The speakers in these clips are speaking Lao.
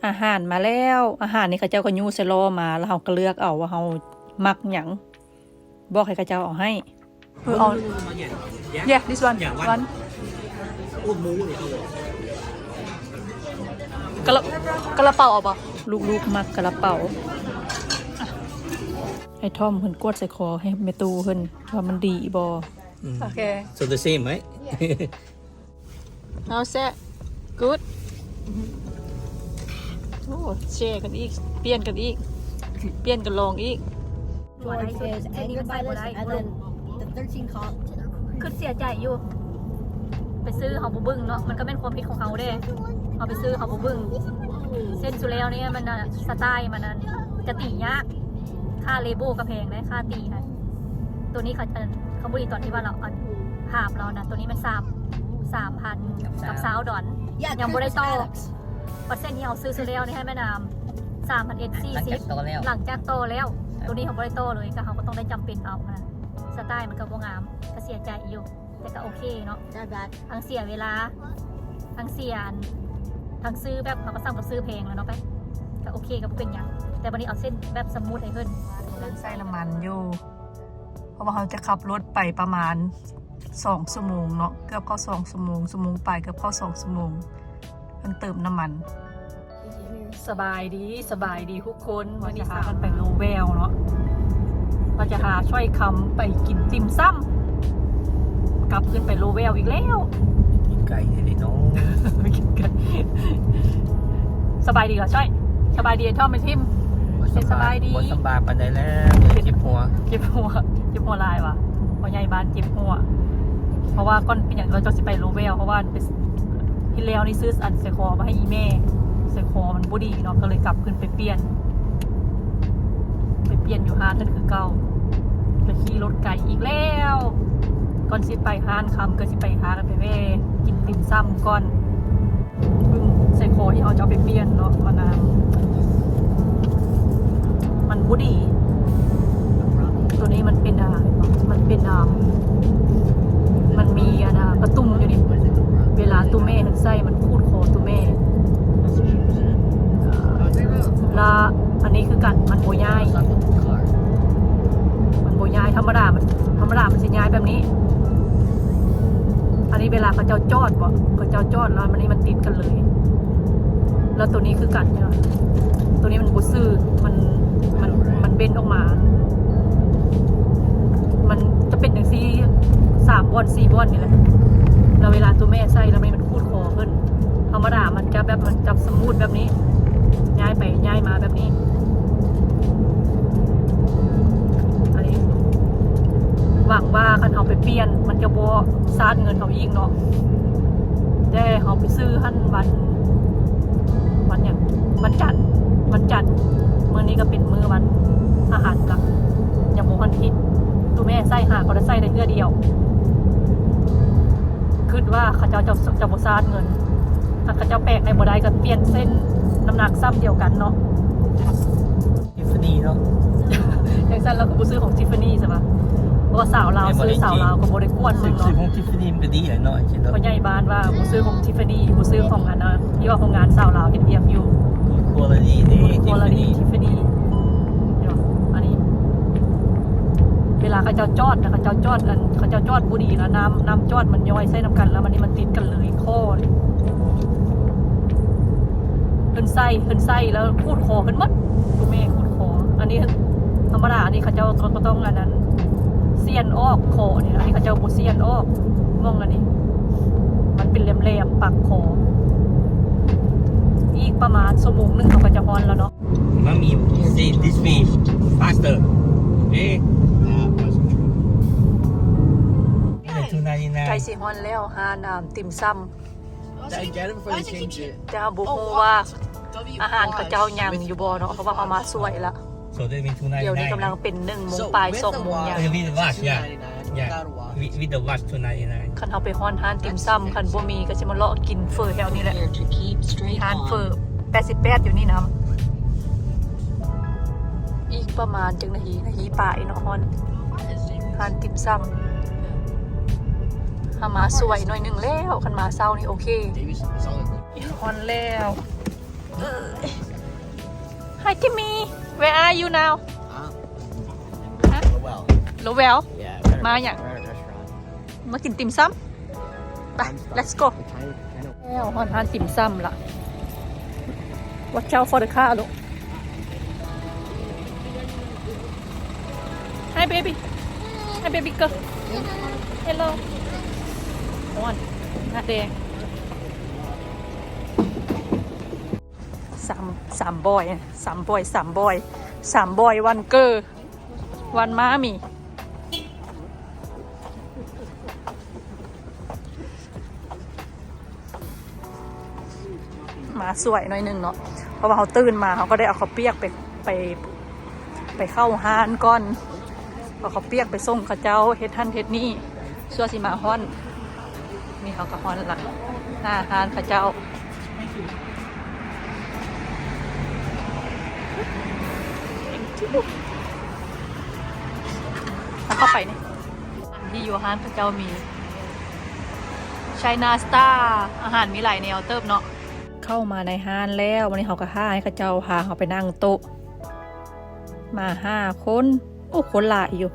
ອາຫານມາແລ້ວ. ອາຫານນີ້ເຂົາເຈົ້າກໍຍູ້ໃສ່ລໍ້ມາ ແລ້ວເຮົາກໍເລືອກເອົາວ່າເຮົາມັກຫຍັງ, ບອກໃຫ້ເຂົາເຈົ້າເອົາໃຫ້. ເອີ ເອົາ yeah, this one, one. ກະລະ ກະລະເປົາເອົາບໍ່? ລູກໆມັກກະລະເປົາ. ອ້າຍທອມເພິ່ນກວດໃສ່ຄໍໃຫ້ແມ່ຕູ້ເພິ່ນວ່າມັນດີບໍ່. ອືມ ໂອເຄ so the same, right? How's that? Good? ໂອ້ ແຊກັນອີກ ປ່ຽນກັນອີກ ປ່ຽນກັນລອງອີກ. ຄືເສຍໃຈຢູ່ ໄປຊື້ເຮົາບໍ່ເບິ່ງເນາະ ມັນກໍແມ່ນຄວາມຜິດຂອງເຮົາເດ້. ເຮົາໄປຊື້ເຮົາບໍ່ເບິ່ງ ເສັ້ນສຸແລ້ວນີ້ມັນນະ ສະໄຕລ໌ມັນນະ ຈະຕີຍາກ. ຄ່າເລເບິນກໍແພງເດ້ ຄ່າຕີຫັ້ນ. ໂຕນີ້ເຂົາ ເຂົາບໍ່ດີຕອນທີ່ວ່າລາວ ອັນ ຫາບລາວນະ ໂຕນີ້ມັນສາມ ສາມພັນກັບຊາວດອນ ຍັງບໍ່ໄດ້ຕໍ່. ເປີເຊັນທີ່ເຮົາຊື້ສຸແລ້ວນີ້ໃຫ້ແມ່ນາມ ສາມພັນເອັດ ສີ່ສິບ ຫຼັງຈາກຕໍ່ແລ້ວ ໂຕນີ້ເຮົາບໍ່ໄດ້ຕໍ່ເລີຍ ກໍເຮົາກໍຕ້ອງໄດ້ຈຳເປັນເອົາຫັ້ນ. ສະໄຕລ໌ມັນກໍບໍ່ງາມ ກໍເສຍໃຈຢູ່ ແຕ່ກໍໂອເຄເນາະ ທັງເສຍເວລາ ທັງເສຍ ທັງຊື້ແບບ ເຮົາກໍສ່ຳກັບຊື້ແພງແລ້ວເນາະ ໄປ ກໍໂອເຄ ກໍບໍ່ເປັນຫຍັງ. ແຕ່ບັດນີ້ເອົາເສັ້ນແບບສະມູດໃຫ້ເພິ່ນ. ກຳລັງໃສ່ນ້ຳມັນຢູ່ ເພາະວ່າເຮົາຈະຂັບລົດໄປປະມານສອງຊົ່ວໂມງເນາະ ເກືອບເຂົ້າສອງຊົ່ວໂມງ ຊົ່ວໂມງປາຍ ເກືອບເຂົ້າສອງຊົ່ວໂມງ ເພິ່ນເຕີມນ້ຳມັນ. ສະບາຍດີ ສະບາຍດີທຸກຄົນ. ມື້ນີ້ພາກັນໄປໂລແວວເນາະ ວ່າຈະຫາຊ່ອຍຄຳໄປກິນຕິ່ມຊຳ ກັບຄືນໄປໂລແວວອີກແລ້ວ. ກິນໄກແທ້ເດເນາະ ກິນໄກ. ສະບາຍດີກວ່າຊ່ອຍ ສະບາຍດີ ໄອ້ທອມ ໄອ້ທິມ. ບໍ່ສະບາຍ ສະບາຍດີ ບໍ່ສະບາຍປານໃດແລ້ວ ເຈັບຫົວ ເຈັບຫົວ ເຈັບຫົວຫຼາຍຫວາ ພໍ່ໃຫຍ່ບ້ານເຈັບຫົວ. ເພາະວ່າກ່ອນເປັນຫຍັງເຂົາເຈົ້າຊິໄປໂລແວວ ເພາະວ່າ ທີ່ແລ້ວນີ້ຊື້ອັນສາຍຄໍມາໃຫ້ອີ່ແມ່ ສາຍຄໍມັນບໍ່ດີເນາະ ກໍເລີຍກັບຂຶ້ນໄປປ່ຽນ ໄປປ່ຽນຢູ່ຮ້ານນັ້ນຄືເກົ່າ. ໄປຂີ່ລົດໄກອີກແລ້ວ ກ່ອນຊິໄປຮ້ານຄຳ ກໍຊິໄປຫາກັນໄປແວ່ກິນຕິ່ມຊຳກ່ອນ. ເບິ່ງສາຍຄໍທີ່ເຮົາຈະເອົາໄປປ່ຽນເນາະ ມັນ ມັນບໍ່ດີ. ໂຕນີ້ມັນເປັນ ອ່າ ມັນເປັນ ອ່າ ມັນມີ ອ່າ ປະຕຸ່ມຢູ່ນີ້ ເວລາໂຕແມ່ຫັ້ນໃສ່ ມັນຂູດຄໍໂຕແມ່. ລະອັນນີ້ຄືກັນ ມັນບໍ່ຍ້າຍ ມັນບໍ່ຍ້າຍ. ທຳມະດາມັນ ທຳມະດາມັນຊິຍ້າຍແບບນີ້. ອັນນີ້ເວລາເຂົາເຈົ້າຈອດບໍ ເຂົາເຈົ້າຈອດແລ້ວມັນນີ້ມັນຕິດກັນເລີຍ. ແລ້ວໂຕນີ້ຄືກັນ ໂຕນີ້ມັນບໍ່ຊື່ ມັນ ມັນ ມັນເບັນອອກມາ ມັນຈະເປັນຈັ່ງຊີ້ ສາມບ່ອນ ສີ່ບ່ອນນີ້ແຫຼະ. ແລ້ວເວລາໂຕແມ່ໃສ່ແລ້ວມັນ ມັນຂູດຄໍເພິ່ນ. ທຳມະດາມັນຈະແບບ ມັນຈະສະມູດແບບນີ້ ຍ້າຍໄປຍ້າຍມາແບບນີ້. ອັນນີ້ຫວັງວ່າຄັນເຮົາໄປປ່ຽນ ມັນຈະບໍ່ຊາດເງິນເຮົາອີກເນາະ. ແຕ່ເຮົາໄປຊື້ຫັ້ນວັນ ວັນຫຍັງ ວັນຈັນ ວັນຈັນ. ມື້ນີ້ກໍເປັນມື້ວັນ ອາຫານກໍຍັງບໍ່ທັນຄິດ. ໂຕແມ່ໃສ່ຫາກໍໄດ້ໃສ່ໄດ້ເທື່ອດຽວ. ຄິດວ່າເຂົາເຈົ້າຈະ ຈະບໍ່ຊາດເງິນ. ຖ້າເຂົາເຈົ້າແປກໃຫ້ບໍ່ໄດ້ ກໍປ່ຽນເສັ້ນນ້ຳໜັກຊ້ຳດຽວກັນເນາະ. ທິຟານີເນາະ ຈັ່ງຊັ້ນລາວກໍບໍ່ຊື້ຂອງທິຟານີຊະຫວາ. ເພາະວ່າສາວລາວຊື້ ສາວລາວກໍບໍ່ໄດ້ກວດເບິ່ງເນາະ. ຊື້ຂອງທິຟານີມັນກໍດີແຫຼະເນາະ. ພໍ່ໃຫຍ່ບ້ານວ່າບໍ່ຊື້ຂອງທິຟານີ ບໍ່ຊື້ຂອງອັນນະ ທີ່ວ່າໂຮງງານສາວລາວເຮັດວຽກຢູ່. Good quality ເດ້ Good quality ທິຟານີ. ອັນນີ້ ເວລາເຂົາເຈົ້າຈອດນະ ເຂົາເຈົ້າຈອດ ອັນ ເຂົາເຈົ້າຈອດບໍ່ດີ ແລ້ວນ້ຳ ນ້ຳຈອດມັນຍ້ອຍໃສ່ນຳກັນ ແລ້ວມັນນີ້ມັນຕິດກັນເລີຍ ຄໍນີ້. ເພິ່ນໃສ່ ເພິ່ນໃສ່ແລ້ວຂູດຄໍເພິ່ນໝົດ ໂຕແມ່ຂູດຄໍ. ອັນນີ້ທຳມະດາ ອັນນີ້ເຂົາເຈົ້າກໍຕ້ອງອັນນັ້ນ ສ່ຽນອອກຄໍນີ້. ອັນນີ້ເຂົາເຈົ້າບໍ່ສ່ຽນອອກ ໝ່ອງອັນນີ້ມັນເປັນແຫຼມໆ ປັກຄໍ. ອີກປະມານຊົ່ວໂມງໜຶ່ງເຮົາກໍຈະຮອດແລ້ວເນາະ. Mommy, say this way, faster. Okay? ໃກ້ຊິຮອດແລ້ວ ຮ້ານ ອ່າ ຕິ່ມຊຳ. ແຕ່ເຮົາບໍ່ຮູ້ວ່າອາຫານເຂົາເຈົ້າຍັງຢູ່ບໍ່ເນາະ ເພາະວ່າເຮົາມາສວຍລະ. ດຽວນີ້ກຳລັງເປັນໜຶ່ງໂມງປາຍ ສອງໂມງ. With the wash, yeah. Yeah. With, with the wash, two ninety-nine. ຄັນເຮົາໄປຮອດຮ້ານຕິ່ມຊຳ ຄັນບໍ່ມີກໍຊິມາເລາະກິນເຝີແຖວນີ້ແຫຼະ. ມີຮ້ານເຝີແປດສິບແປດຢູ່ນີ້ນຳ. ອີກປະມານຈັກນາທີ ນາທີປາຍເນາະ ຮອດຮ້ານຕິ່ມຊຳ. ເຮົາມາສວຍໜ້ອຍໜຶ່ງແລ້ວ ຄັນມາເຊົ້ານີ້ໂອເຄ. ຮອດແລ້ວ. Hi Timmy, where are you now? Huh? Lowell. Lowell? Yeah, ມາຫຍັງ? ມາກິນຕິ່ມຊຳ. ໄປ let's go. ແລ້ວຮອດຮ້ານຕິ່ມຊຳລະ. Watch out for the car ລູກ. Hi baby. Hi baby girl. Hello. ຮ້ອນ ໜ້າແດງ. ສາມ ສາມບອຍ ສາມບອຍ ສາມບອຍ ສາມບອຍ ວັນເກີ ວັນມ້າມີ ມາສວຍໜ້ອຍໜຶ່ງເນາະ ເພາະວ່າເຮົາຕື່ນມາ ເຮົາກໍໄດ້ເອົາເຂົ້າປຽກໄປ ໄປ ໄປເຂົ້າຮ້ານກ່ອນ ເອົາເຂົ້າປຽກໄປສົ່ງເຂົາເຈົ້າ ເຮັດຫັ້ນເຮັດນີ້ ຊົ່ວຊິມາຮ້ອນ. ນີ້ເຮົາກໍຮອດລະ ໜ້າຮ້ານເຂົາເຈົ້າ. ແລ້ວເຂົ້າໄປນີ້ ທີ່ຢູ່ຮ້ານເຂົາເຈົ້າມີ China Star ອາຫານມີຫຼາຍແນວເຕີບເນາະ. ເຂົ້າມາໃນຮ້ານແລ້ວ ວັນນີ້ເຮົາກໍຖ້າໃຫ້ເຂົາເຈົ້າພາເຮົາໄປນັ່ງໂຕະ ມາຫ້າຄົນ. ໂອ້ ຄົນຫຼາຍຢູ່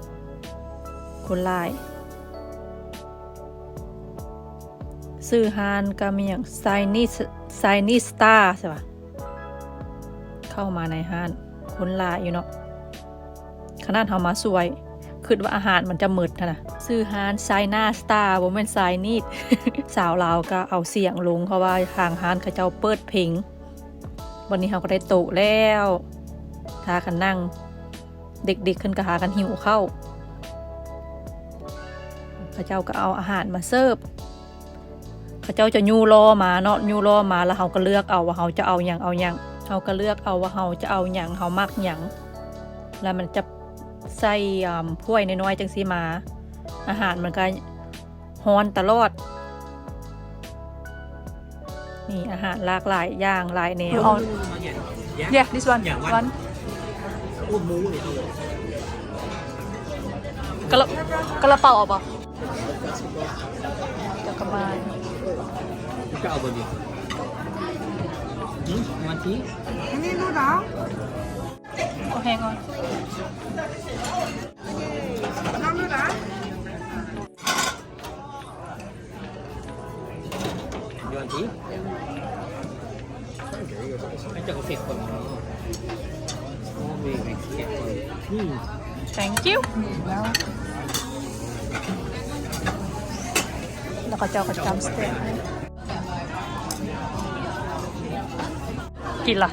ຄົນຫຼາຍ. ຊື່ຮ້ານກໍມີຫຍັງ Chinese Chinese Star ໃຊ່ປະ? ເຂົ້າມາໃນຮ້ານ ຄົນຫຼາຍຢູ່ເນາະ ຂະໜາດເຮົາມາສວຍ ຄິດວ່າອາຫານມັນຈະໝົດຫັ້ນນະ. ຊື່ຮ້ານ China Star ບໍ່ແມ່ນ Chinese. ສາວລາວກໍເອົາສຽງລົງ ເພາະວ່າທາງຮ້ານເຂົາເຈົ້າເປີດເພງ. ວັນນີ້ເຮົາກໍໄດ້ໂຕະແລ້ວ ພາກັນນັ່ງ ເດັກໆ ເພິ່ນກໍພາກັນຫິວເຂົ້າ ເຂົາເຈົ້າກໍເອົາອາຫານມາເສີບ. ເຂົາເຈົ້າຈະຍູ້ລໍ້ມາເນາະ ຍູ້ລໍ້ມາ ແລ້ວເຮົາກໍເລືອກເອົາວ່າເຮົາຈະເອົາຫຍັງ ເອົາຫຍັງ ເຮົາກໍເລືອກເອົາວ່າເຮົາຈະເອົາຫຍັງ ເຮົາມັກຫຍັງ ແລ້ວມັນຈະໃສ່ ອາ ຖ້ວຍນ້ອຍໆ ຈັ່ງຊີ້ມາ. ອາຫານມັນກໍ ຮ້ອນຕະຫຼອດ. ມີອາຫານຫຼາກຫຼາຍຢ່າງຫຼາຍແນວ. Yeah, this one. One. ກະລະ ກະລະເປົາເອົາບໍ່? ຈັກກະບານ. Oh, hang on. You want tea? Thank you. ແລ້ວເຂົາເຈົ້າກໍຈຳສະເຕັກໃຫ້ ກິນລະ.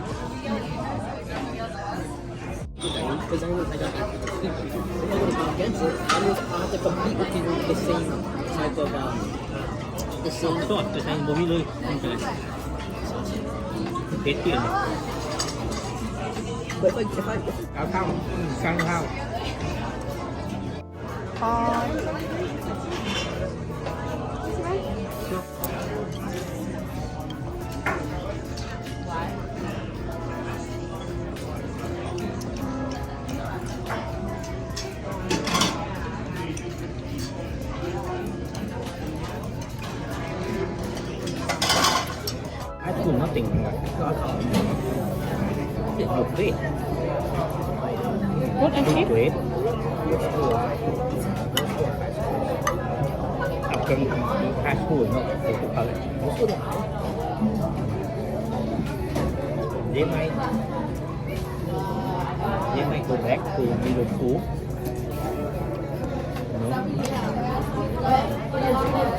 ເຜັດຕິ ເອົາເຂົ້າ ສັ່ງເຂົ້າ. I do nothing. It's not great. Good and cheap. Great. After fast food, no? They might, they might go back to Liverpool.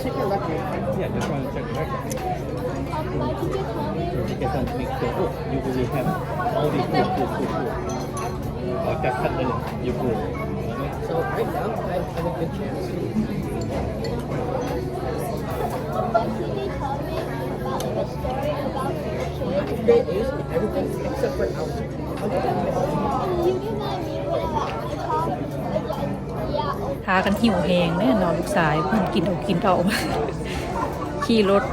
Chicken leg. Yeah, just want to check the record. Because I make sure, oh, you really have all these food, food, food, food. Oh, just cut the, you food. So right now, I have a good chance. They ate everything except for algae. ພາກັນຫິວແຮງເດ້ເນາະ ລູກຊາຍເພິ່ນກິນເອົາ ກິນເອົາ ຂີ່ລົດ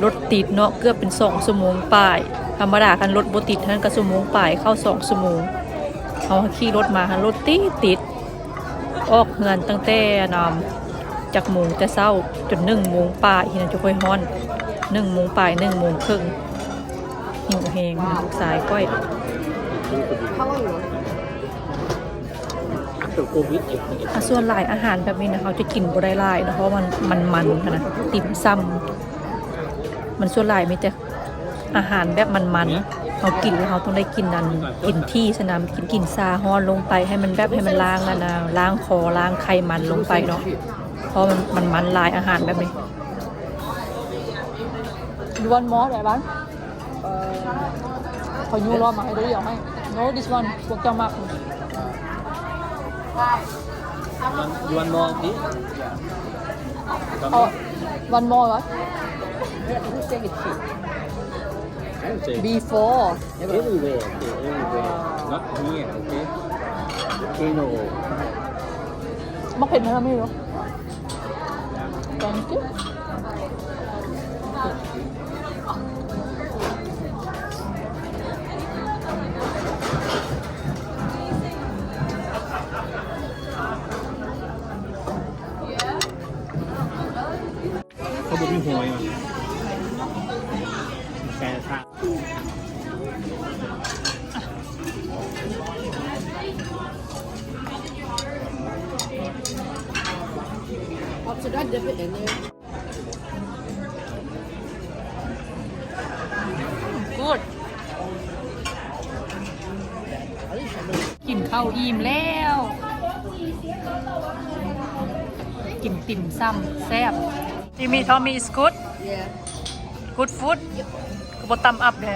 ລົດຕິດເນາະ ເກືອບເປັນສອງຊົ່ວໂມງປາຍ. ທຳມະດາຄັນລົດບໍ່ຕິດຫັ້ນກໍຊົ່ວໂມງປາຍ ເຂົ້າສອງຊົ່ວໂມງ. ເຮົາຂີ່ລົດມາຫັ້ນ ລົດຕິດ ຕິດ ອອກເຮືອນຕັ້ງແຕ່ ອັນ ຈັກໂມງແຕ່ເຊົ້າ ຈົນໜຶ່ງໂມງປາຍ ເຫັນຈະຄ່ອຍຮອດ ໜຶ່ງໂມງປາຍ ໜຶ່ງໂມງເຄິ່ງ. ຫິວແຮງ ລູກຊາຍຂ້ອຍ. ອາ ສ່ວນຫຼາຍອາຫານແບບນີ້ນະ ເຮົາຈະກິນບໍ່ໄດ້ຫຼາຍນະ ເພາະວ່າມັນ ມັນໆຫັ້ນນະ ຕິ່ມຊຳ ມັນສ່ວນຫຼາຍມີແຕ່ອາຫານແບບມັນໆ ເຮົາກິນແລ້ວເຮົາຕ້ອງໄດ້ກິນອັນ ກິນທີຊະນະ ກິນ ກິນຊາຮ້ອນລົງໄປ ໃຫ້ມັນແບບ ໃຫ້ມັນລ້າງອັນນະ ລ້າງຄໍ ລ້າງໄຂມັນລົງໄປເນາະ ເພາະມັນ ມັນໆຫຼາຍອາຫານແບບນີ້. You want more, that one? Uh, ຂໍຢູ່ລອບມາໃຫ້ໄດ້ດຽວໃຫ້. No, this one ພວກເຈົ້າມັກ. You want, you want more of this? Oh, one more what? Who say it's cheap? I don't say. Before. Everywhere, okay, everywhere. Not here, okay? Okay, no. ມັກເຜັດໄໝ? ມັນມີຢູ່. Thank you. ເຂົາບໍ່ມີຫອຍຫວາ? ແຊຊາ. Good. ກິນເຂົ້າອີ່ມແລ້ວ ກິນຕິ່ມຊຳແຊບ. Timmy, Tommy is good? Yeah. Good food? ຄືບໍ່ຕຳອັບແດ່?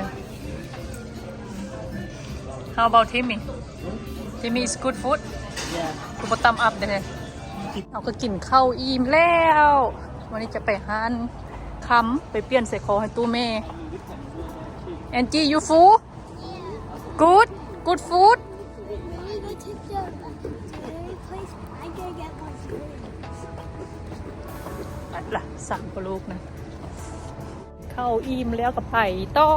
How about Timmy? Timmy is good food? Yeah. ຄືບໍ່ຕຳອັບແດ່? ເຮົາກໍກິນເຂົ້າອີ່ມແລ້ວ ວັນນີ້ຈະໄປຮ້ານຄຳ ໄປປ່ຽນສາຍຄໍໃຫ້ຕູ້ແມ່. Angie, you full? Good? Good food? Let me go take the, the place. I gotta get my drink. ອັນລະ ສາມກວ່າລູກນະ. ເຂົ້າອີ່ມແລ້ວກໍໄປຕໍ່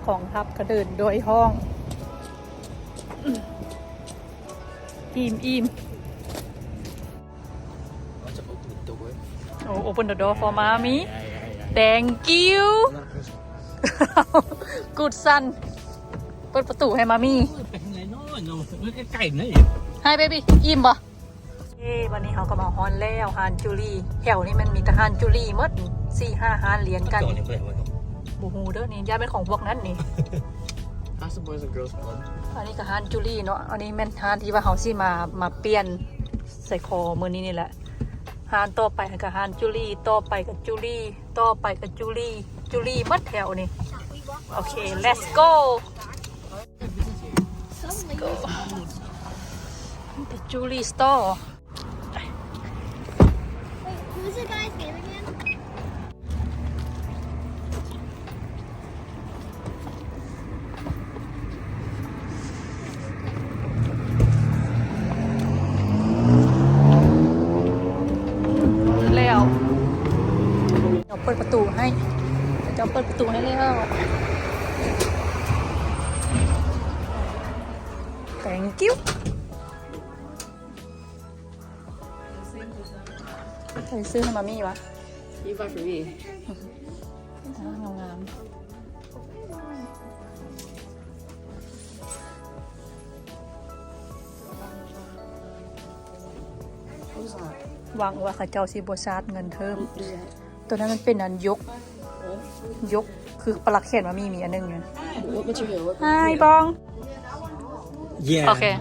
ກອງທັບກໍເດີນດ້ວຍຫ້ອງ. ອີ່ມໆ. Oh, open the door for mommy. Yeah, yeah, yeah, yeah. Thank you. Not Christmas. Good son. ເປີດປະຕູໃຫ້ມາມີ. ເປີດໄປທາງໃດເນາະ? ເນາະ ເບິ່ງໃກ້ໆ ນີ້. Hi baby. ອີ່ມບໍ່? ເອີ ວັນນີ້ເຮົາກໍມາຮອດແລ້ວ ຮ້ານຈູລີ. ແຖວນີ້ແມ່ນມີແຕ່ຮ້ານຈູລີໝົດ ສີ່ຫ້າຮ້ານລຽນກັນ. ບໍ່ຮູ້ເດີນີ້ ຢ້ານແມ່ນຂອງພວກນັ້ນນີ້. That's the Boys and Girls Club. ອັນນີ້ກໍຮ້ານຈູລີເນາະ. ອັນນີ້ແມ່ນຮ້ານທີ່ວ່າເຮົາຊິມາ ມາປ່ຽນ ໃສ່ຄໍມື້ນີ້ນີ້ແຫຼະ. ຮ້ານຕໍ່ໄປຫັ້ນກໍຮ້ານຈູລີ ຕໍ່ໄປກໍຈູລີ ຕໍ່ໄປກໍຈູລີ ຈູລີໝົດແຖວນີ້. ໂອເຄ let's go. Let's go. The Julie store. Wait, who's the guy's name again? ແລ້ວ ເຂົາເຈົ້າເປີດປະຕູໃຫ້ ເຂົາເຈົ້າເປີດປະຕູໃຫ້ແລ້ວ. Thank you. ໃຜຊື້ໃຫ້ມາມີຫວາ? ນີ້ buy for me. ງາມໆ. ຫວັງວ່າເຂົາເຈົ້າຊິບໍ່ຊາດເງິນເພີ່ມ. ຕົວນັ້ນມັນເປັນອັນຍົກ ຍົກ ຄືປະຫຼັກແຂນມາມີ ມີອັນໜຶ່ງຢູ່. What material? What material? Hi, Bong. Yeah. Okay.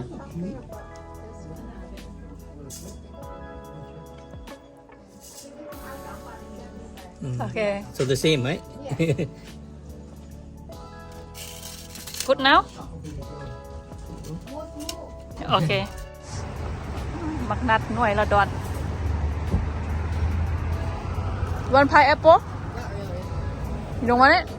Mm. Okay. So the same, right? Yeah. Good now? Okay. ໝາກນັດໜ່ວຍລະດອນ. Want pineapple? Not really. You don't want it? No.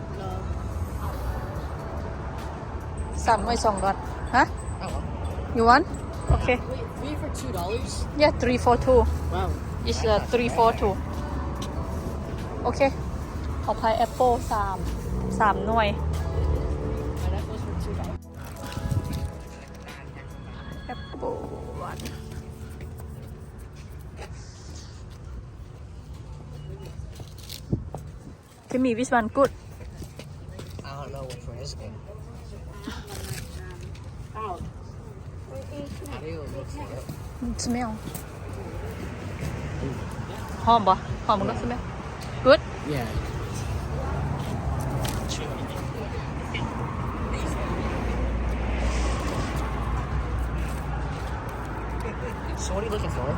ສາມໜ່ວຍສອງດອນ. Huh? Oh. You want? Okay. Wait, three for two dollars? Yeah, three for two. Wow. It's, uh, three for two. Okay. ເອົາ pineapple ສາມ ສາມໜ່ວຍ. Pineapples for two dollars. Apple one. Timmy, which one good? I don't know which one is good. Smell. ຫອມບໍ່? ຫອມບໍ່? Smell good? Yeah. So what are you looking for?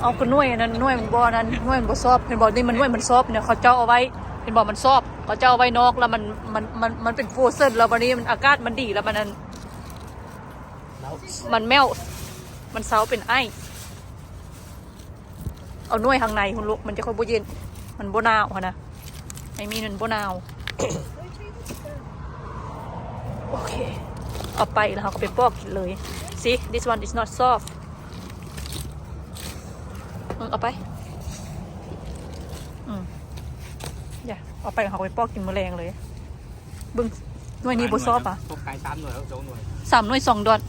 ເອົາ ກໍໜ່ວຍອັນນັ້ນ ໜ່ວຍມັນບໍ່ອັນນັ້ນ ໜ່ວຍມັນບໍ່ຊອບ ເຫັນບໍ່? ນີ້ມັນໜ່ວຍມັນຊອບ ເນຍ ເຂົາເຈົ້າເອົາໄວ້ ເຫັນບໍ່? ມັນຊອບ ເຂົາເຈົ້າເອົາໄວ້ນອກ ແລ້ວມັນ ມັນ ມັນ ມັນເປັນ frozen ແລ້ວບັດນີ້ມັນ ອາກາດມັນດີ ແລ້ວມັນອັນ Melts. ມັນ melt ມັນເຊົາເປັນ ice. ເອົາໜ່ວຍຂ້າງໃນພຸ້ນລູກ ມັນຈະຄ່ອຍບໍ່ເຢັນ ມັນບໍ່ໜາວຫັ້ນນະ ໄອມີນມັນບໍ່ໜາວ. ໂອເຄ ເອົາໄປແລ້ວເຮົາກໍໄປປອກກິນເລີຍ. See, this one is not soft. ເອີ ເອົາໄປ ອືມ ຢ່າ ເອົາໄປ ເຮົາກໍໄປປອກກິນມື້ແລງເລີຍ. ເບິ່ງ ໜ່ວຍນີ້ບໍ່ຊອບອະ ພວກກາຍສາມໜ່ວຍ ເອົາສອງໜ່ວຍ ສາມໜ່ວຍສອງດອນ.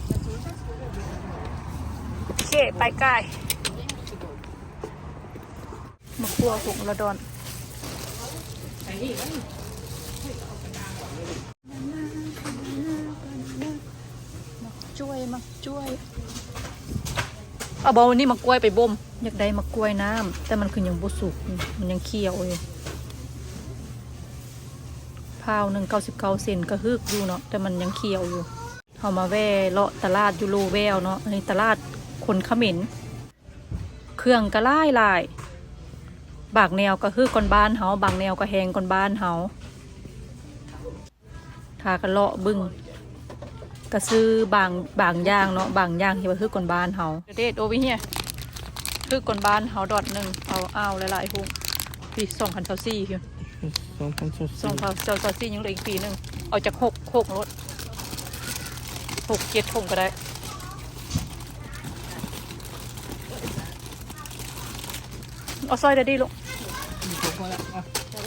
ໂອເຄ ໄປກາຍ ມາຄົວຫົກລະດອນ. ໝາກຈ້ວຍ ໝາກຈ້ວຍ ເອົາບໍ່ ນີ້ໝາກກ້ວຍໄປບົ່ມ. ຢາກໄດ້ໝາກກ້ວຍນ້ຳ ແຕ່ມັນຄືຍັງບໍ່ສຸກ ມັນຍັງຂຽວຢູ່. ພາວໜຶ່ງ ເກົ້າສິບເກົ້າເຊັນ ກະຮຶກຢູ່ເນາະ ແຕ່ມັນຍັງຂຽວຢູ່. ເຮົາມາແວ່ເລາະຕະຫຼາດຢູ່ໂລແວວເນາະ ອັນນີ້ຕະຫຼາດຄົນຂະເໝນ ເຄື່ອງກະຫຼາຍໆ ບາງແນວກະຮຶກກວ່າບ້ານເຮົາ ບາງແນວກະແຮງກວ່າບ້ານເຮົາ. ພາກັນເລາະເບິ່ງ ກະຊື້ບາງ ບາງຢ່າງເນາະ ບາງຢ່າງທີ່ວ່າຄືຄົນບ້ານເຮົາ. ເດດ over here ຄືຄົນບ້ານເຮົາດອດໜຶ່ງ ເອົາ ເອົາຫຼາຍໆ ຮຸ່ງ ປີສອງພັນຊາວສີ່ ສອງພັນຊາວສີ່ ຍັງເຫຼືອອີກປີໜຶ່ງ ເອົາຈັກຫົກ ຫົກໂລດ ຫົກເຈັດຖົງກະໄດ້. ເອົາຊ່ອຍແດດດີ້ລູກ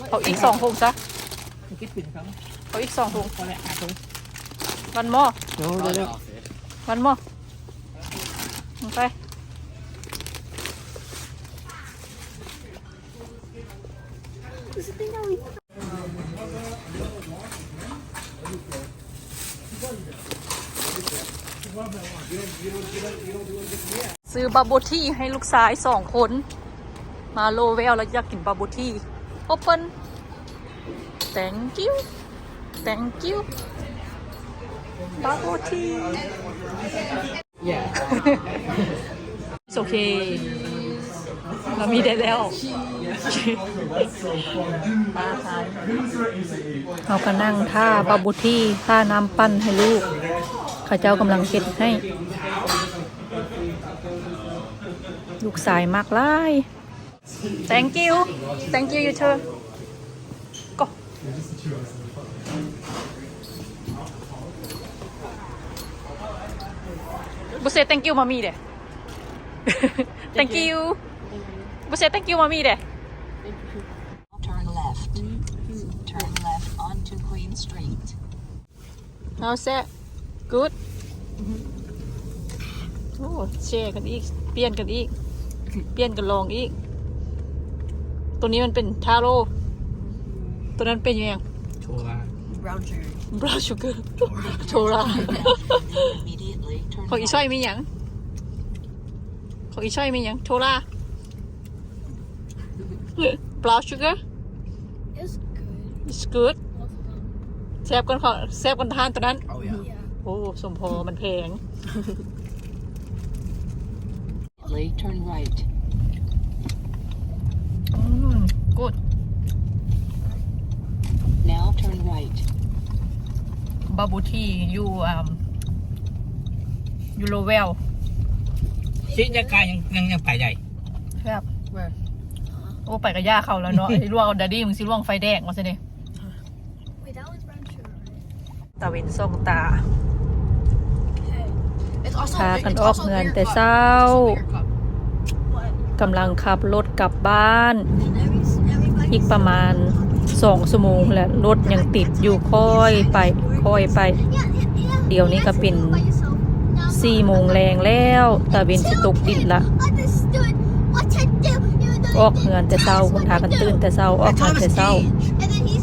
ເອົາອີກສອງຖົງຊະ ເອົາອີກສອງຖົງ One more. No, no, no. One more. ໄປ ຊື້ບັບເບິນທີໃຫ້ລູກຊາຍສອງຄົນ ມາໂລແວວແລ້ວຢາກກິນບັບເບິນທີ. Open. Thank you. Thank you. Bubble tea. Yeah. It's okay. ເຮົາມີໄດ້ແລ້ວ ເຮົາກໍນັ່ງຖ້າບັບເບິນທີ ຖ້ານ້ຳປັ່ນໃຫ້ລູກ ເຂົາເຈົ້າກຳລັງເຮັດໃຫ້ ລູກຊາຍມັກຫຼາຍ. Thank you. Thank you, you too. Go. ບໍ່ເຊ thank you ມາມີເດ້. Thank you. ບໍ່ເຊ thank you ມາມີເດ້. Turn left. Turn left onto Queen Street. How's that? Good? ໂອ້ ແຊກັນອີກ ປ່ຽນກັນອີກ ປ່ຽນກັນລອງອີກ. ໂຕນີ້ມັນເປັນທາໂຣ ໂຕນັ້ນເປັນຫຍັງ? ໂທລາ Brown sugar. Brown sugar. ໂທລາ. ຂອງອີຊ່ອຍມີຫຍັງ? ຂອງອີຊ່ອຍມີຫຍັງ? ໂທລາ. Brown sugar? It's good. It's good. ແຊບກວ່າ ແຊບກວ່າຮ້ານໂຕນັ້ນ. Oh yeah. ໂອ້ ສົມພໍມັນແພງ. Turn right. ອືມ good. Now turn right. Bubble tea ຢູ່ ອ່າ ຢູ່ໂລແວວ. ຊິຍັງກາຍ ຍັງ ຍັງ ຍັງໄປໄດ້. ແຊບ. Where? ໂອ້ ໄປກະຢ່າເຂົາແລ້ວເນາະ. ຊິລ່ວງ Daddy ມຶງຊິລ່ວງໄຟແດງວ່າຊັ້ນເດ. Wait, that was brown sugar, right? ຕາເວັນສ່ອງຕາ. Hey, it's also ພາກັນອອກເຮືອນແຕ່ເຊົ້າ What? ກຳລັງຂັບລົດກັບບ້ານ. ອີກປະມານສອງຊົ່ວໂມງແຫຼະ ລົດຍັງຕິດຢູ່. ຄ່ອຍໄປ ຄ່ອຍໄປ. ດຽວນີ້ກະເປັນສີ່ໂມງແລງແລ້ວ ຕາເວັນຊິຕົກດິນລະ. ອອກເຮືອນແຕ່ເຊົ້າ ພາກັນຕື່ນແຕ່ເຊົ້າ ອອກເຮືອນແຕ່ເຊົ້າ.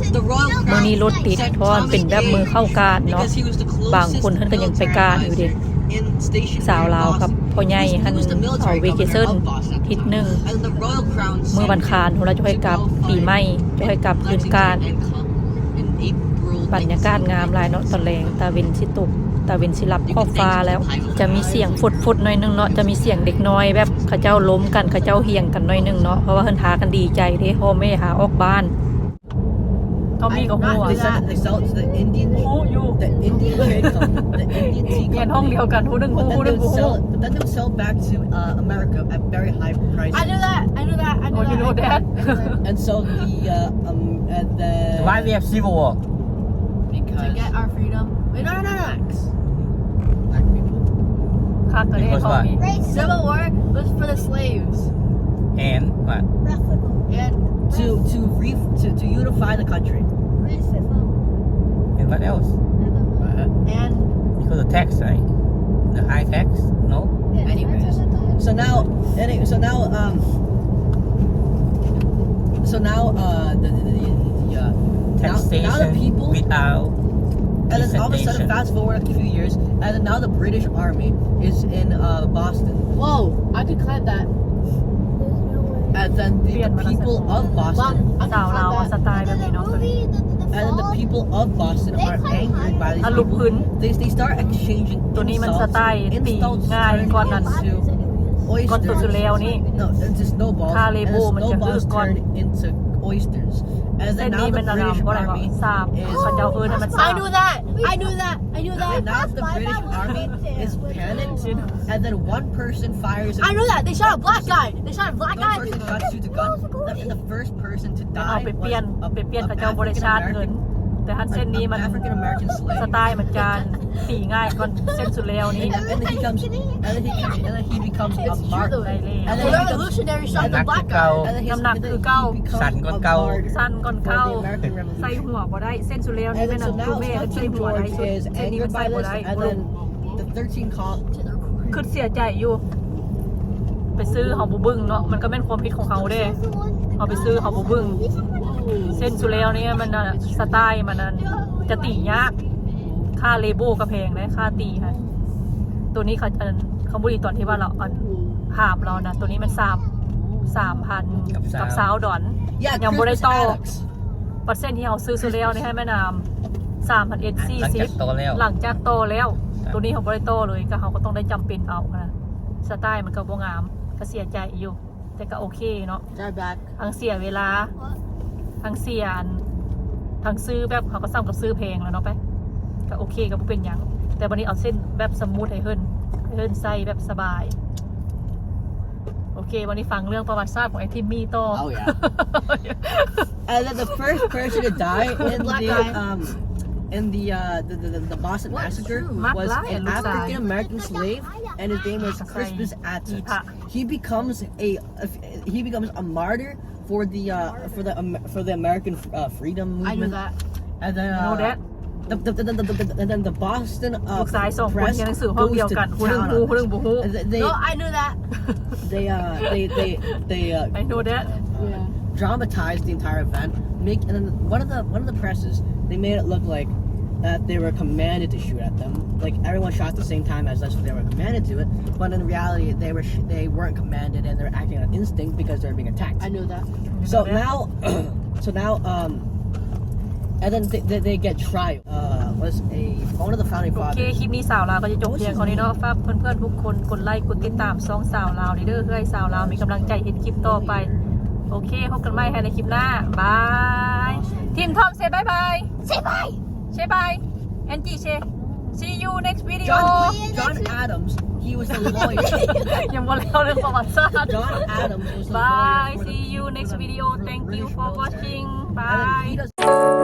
ມື້ນີ້ລົດຕິດ ເພາະວ່າມັນເປັນແບບມື້ເຂົ້າການເນາະ, ບາງຄົນເພິ່ນກໍຍັງໄປການຢູ່ເດ. ສາວລາວກັບພໍ່ໃຫຍ່ຫັ້ນເອົາເວເກເຊິນທິດໜຶ່ງ, ມື້ວັນຄານພຸ້ນລະ ຈະຄ່ອຍກັບ, ປີໃໝ່ຈະຄ່ອຍກັບຄືນການ. ບັນຍາກາດງາມຫຼາຍເນາະ ຕອນແລງ ຕາເວັນຊິຕົກ ຕາເວັນຊິລັບຂອບຟ້າແລ້ວ. ຈະມີສຽງຟົດໆໜ້ອຍໜຶ່ງເນາະ, ຈະມີສຽງເດັກນ້ອຍແບບເຂົາເຈົ້າລົມກັນ ເຂົາເຈົ້າຮຽງກັນໜ້ອຍໜຶ່ງເນາະ, ເພາະວ່າເພິ່ນພາກັນດີໃຈເດ້ ພໍ່ແມ່ພາອອກບ້ານ. ທອມມີກໍຮູ້ They sell, they sell it to the Indian, the Indian trade company, the Indian tea company. ຮຽນຫ້ອງດຽວກັນ ຜູ້ໜຶ່ງຮູ້ ຜູ້ໜຶ່ງບໍ່ຮູ້. But then they would sell it, but then they would sell it back to, uh, America at very high prices. I knew that. I knew that. I knew that. Oh, you know that? And so the, uh, um, and the Why we have civil war? Because to get our freedom. Wait, no, no, no, no. Black people. ຄັກເລີຍ Because what? Civil war was for the slaves. And what? And to, to re-, to, to unify the country. And what else? And because of tax, right? The high tax? No? Anyways. So now, any-, so now, um, so now, uh, the, the, the, the, uh, now, now the people, and then all of a sudden, fast forward a few years, and then now the British Army is in, uh, Boston. Whoa, I could climb that. And then the, the people of Boston, ສາວລາວເອົາສະໄຕແບບນີ້ເນາະ. And then the people of Boston are angered by these people. They, they start exchanging insults. ໂຕນີ້ມັນສະໄຕຕີງ່າຍກ່ອນນັ້ນ ກ່ອນໂຕສຸດແລ້ວນີ້ No, it's just snowballs. ຄ່າເຣໂບມັນຈະຄືກ່ອນ And the snowballs turn into oysters. And then now the British army is ເຂົາເຈົ້າເອີ້ນໃຫ້ມັນສາມ I knew that. I knew that. I knew that. And now the British army is panicked. And then one person fires a I knew that. They shot a black guy. They shot a black guy. One person shoots, shoots a gun. And the first person to die was a, a, a African American slave. ເອົາໄປປ່ຽນ ໄປປ່ຽນ ເຂົາເຈົ້າບໍ່ໄດ້ຊາດເງິນ ແຕ່ຫັ້ນເສັ້ນນີ້ມັນ ສະໄຕມັນຈະຕີງ່າຍກ່ອນເສັ້ນສຸດແລ້ວນີ້ And then, and then he comes, and then he, and then he becomes a martyr. And then he becomes, and then he, and then he becomes a martyr for the American Revolution. ນ້ຳໜັກຄືເກົ່າ ສັ້ນກ່ອນເກົ່າ ໃສ່ຫົວບໍ່ໄດ້ ເສັ້ນສຸດແລ້ວນີ້ແມ່ນນາງ ຄືແມ່ເພິ່ນໃສ່ຫົວໄດ້ ເສັ້ນນີ້ມັນໃສ່ບໍ່ໄດ້ And then the thirteen col- ຄຶດເສຍໃຈຢູ່ ໄປຊື້ເຮົາບໍ່ເບິ່ງເນາະ ມັນກໍແມ່ນຄວາມຜິດຂອງເຮົາເດ້ ເຮົາໄປຊື້ເຮົາບໍ່ເບິ່ງ ເສັ້ນສຸດແລ້ວນີ້ມັນນະ ສະໄຕມັນນັ້ນຈະຕີຍາກ ຄ່າເຣໂບກໍແພງເດ້ ຄ່າຕີຫັ້ນ ໂຕນີ້ເຂົາ ອັນ ເຂົາບໍ່ດີຕອນທີ່ວ່າລາວ ອັນ ຫາບລາວນະ ໂຕນີ້ມັນສາມ ສາມພັນກັບຊາວດອນ ຍັງບໍ່ໄດ້ຕໍ່ ເປີເຊັນທີ່ເຮົາຊື້ສຸດແລ້ວນີ້ໃຫ້ແມ່ນາມ ສາມພັນເອັດ ສີ່ສິບ ຫຼັງຈາກຕໍ່ແລ້ວ ໂຕນີ້ເຮົາບໍ່ໄດ້ຕໍ່ເລີຍ ກໍເຮົາກໍຕ້ອງໄດ້ຈຳເປັນເອົາຫັ້ນນະ ສະໄຕມັນກໍບໍ່ງາມ ກໍເສຍໃຈຢູ່ ແຕ່ກໍໂອເຄເນາະ ທັງເສຍເວລາ ທັງເສຍອັນ ທັງຊື້ແບບ ເຮົາກໍສ່ຳກັບຊື້ແພງແລ້ວເນາະ ໄປ ກໍໂອເຄ ກໍບໍ່ເປັນຫຍັງ ແຕ່ບັດນີ້ເອົາເສັ້ນແບບສະມູດໃຫ້ເພິ່ນ ໃຫ້ເພິ່ນໃສ່ແບບສະບາຍ ໂອເຄ ວັນນີ້ຟັງເລື່ອງປະຫວັດສາດຂອງໄອ້ທິມມີຕໍ່ Oh, yeah. And then the first person to die in the, um, in the, uh, the, the, the, the Boston Massacre was an African American slave, and his name was Crispus Attucks. He becomes a, he becomes a martyr for the, uh, for the, um, for the American, uh, freedom movement. I knew that. And then, uh, the, the, the, the, the, the, and then the Boston, uh, ລູກຊາຍສອງຄົນຮຽນໜັງສືຫ້ອງດຽວກັນ ຜູ້ໜຶ່ງຮູ້ ຜູ້ໜຶ່ງບໍ່ຮູ້ They, they, No, I knew that. They, uh, they, they, they, uh, I know that. Uh, yeah. Dramatized the entire event. Make, and then one of the, one of the presses, they made it look like that they were commanded to shoot at them. Like, everyone shot at the same time as us, they were commanded to it. But in reality, they were sh-, they weren't commanded, and they were acting on instinct because they were being attacked. I knew that. So now, so now, um, and then they, they, they get trial. Uh, was a, one of the founding fathers. ໂອເຄ ຄລິບນີ້ສາວລາວກໍຈະຈົບພຽງເທົ່ານີ້ເນາະ ຝາກເພື່ອນໆທຸກຄົນກົດໄລກົດຕິດຕາມຊ່ອງສາວລາວເດີ ເພື່ອໃຫ້ສາວລາວມີກຳລັງໃຈເຮັດຄລິບຕໍ່ໄປ ໂອເຄ ພົບກັນໃໝ່ໃນຄລິບໜ້າ ບາຍ ທີມທອມ say bye bye. Say bye. Say bye. Angie say, see you next video. John, John Adams, he was a lawyer. ຍັງບໍ່ແລ້ວເລື່ອງປະຫວັດສາດ John Adams was a lawyer. Bye. See you next video. Thank you for watching. Bye.